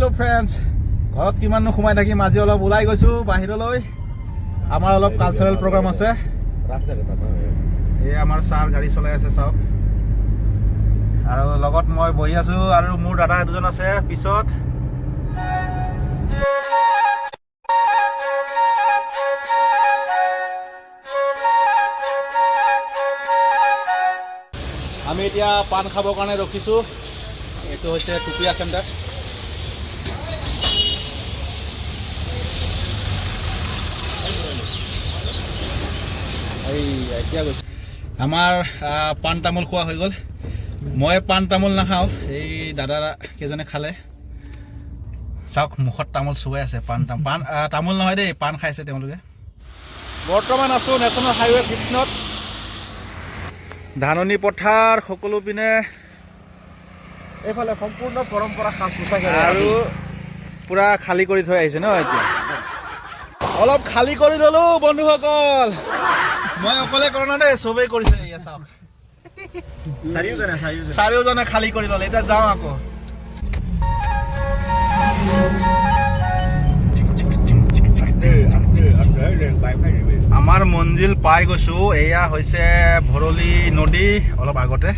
Hello' friends, ঘৰত কিমাননো সোমাই থাকিম, আজি অলপ ওলাই গৈছোঁ বাহিৰলৈ। আমাৰ অলপ কালচাৰেল প্ৰগ্ৰাম আছে। এই আমাৰ ছাৰ গাড়ী চলাই আছে, চাওক। আৰু লগত মই বহি আছোঁ আৰু মোৰ দাদা দুজন আছে পিছত। আমি এতিয়া পাণ খাবৰ কাৰণে ৰখিছোঁ। এইটো হৈছে টুপিয়া চেণ্টাৰ। এই এতিয়া গৈছোঁ। আমাৰ পাণ তামোল খোৱা হৈ গ'ল। মই পাণ তামোল নাখাওঁ, এই দাদা কেইজনে খালে। চাওক, মুখত তামোল চুবাই আছে। পাণ পাণ তামোল নহয় দেই, পাণ খাইছে তেওঁলোকে। বৰ্তমান আছোঁ নেশ্যনেল হাইৱে 15ত। ধাননি পথাৰ সকলো পিনে। এইফালে সম্পূৰ্ণ পৰম্পৰা সাজ পোছাক। আৰু পূৰা খালী কৰি থৈ আহিছে ন। এতিয়া অলপ খালী কৰি ল'লো বন্ধুসকল। মই অকলে কৰা নাই দেই, চবেই কৰিছে। এয়া চাওক। চাৰিওজনে চাৰিওজনে। চাৰিওজনে খালী কৰি ল'লে। এতিয়া যাওঁ আকৌ। আমাৰ মঞ্জিল পাই গৈছো। এয়া হৈছে ভৰলী নদী। অলপ আগতে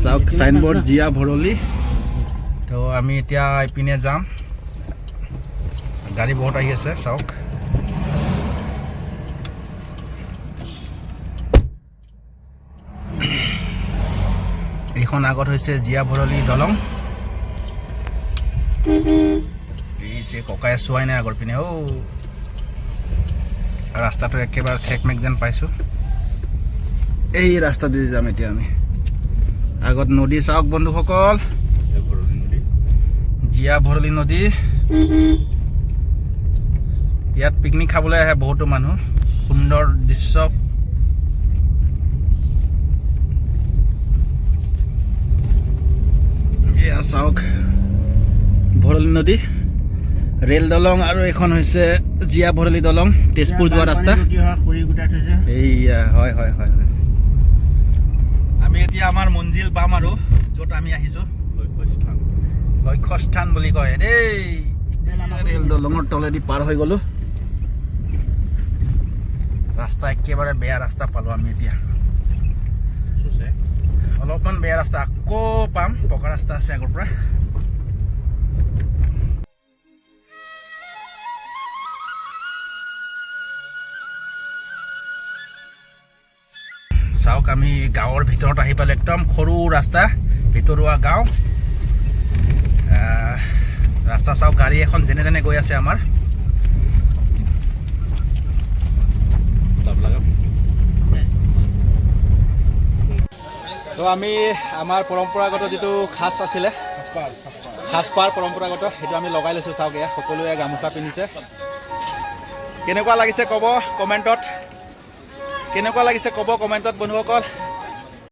চাওক চাইনবোৰ্ড, জীয়া ভৰলী। তো আমি এতিয়া ইপিনে যাম। গাড়ী বহুত আহি আছে, চাওক। এইখন আগত হৈছে জীয়া ভৰলী দলং। দিছে ককায়ে চোৱাই নাই আগৰ পিনে। অ' ৰাস্তাটো একেবাৰে ঠেকমেক যেন পাইছোঁ। এই ৰাস্তাটো দি যাম এতিয়া আমি। আগত নদী চাওক বন্ধুসকল, জীয়া ভৰলী নদী। ইয়াত পিকনিক খাবলৈ আহে বহুতো মানুহ। সুন্দৰ দৃশ্য। এয়া চাওক ভৰলী নদী, ৰেল দলং আৰু এইখন হৈছে জীয়া ভৰলী দলং, তেজপুৰ যোৱা ৰাস্তা। এইয়া হয় হয় হয় হয়। আমি এতিয়া আমাৰ মঞ্জিল পাম আৰু য'ত আমি আহিছোঁ, লক্ষ্যস্থান বুলি কয় দেই। ৰেল দলঙৰ তলেদি পাৰ হৈ গ'লো। ৰাস্তা একেবাৰে বেয়া ৰাস্তা পালোঁ আমি এতিয়া। অলপমান বেয়া ৰাস্তা, আকৌ পাম পকা ৰাস্তা আছে আগৰ পৰা। চাওক, আমি গাঁৱৰ ভিতৰত আহি পালোঁ। একদম সৰু ৰাস্তা, ভিতৰুৱা গাঁও। ৰাস্তা চাওক, গাড়ী এখন যেনে তেনে গৈ আছে আমাৰ। তো আমি আমাৰ পৰম্পৰাগত যিটো সাজ আছিলে, সাজপাৰ পৰম্পৰাগত, সেইটো আমি লগাই লৈছোঁ। চাওক, এয়া সকলোৱে গামোচা পিন্ধিছে। কেনেকুৱা লাগিছে ক'ব কমেণ্টত। কেনেকুৱা লাগিছে ক'ব কমেণ্টত বন্ধুসকল।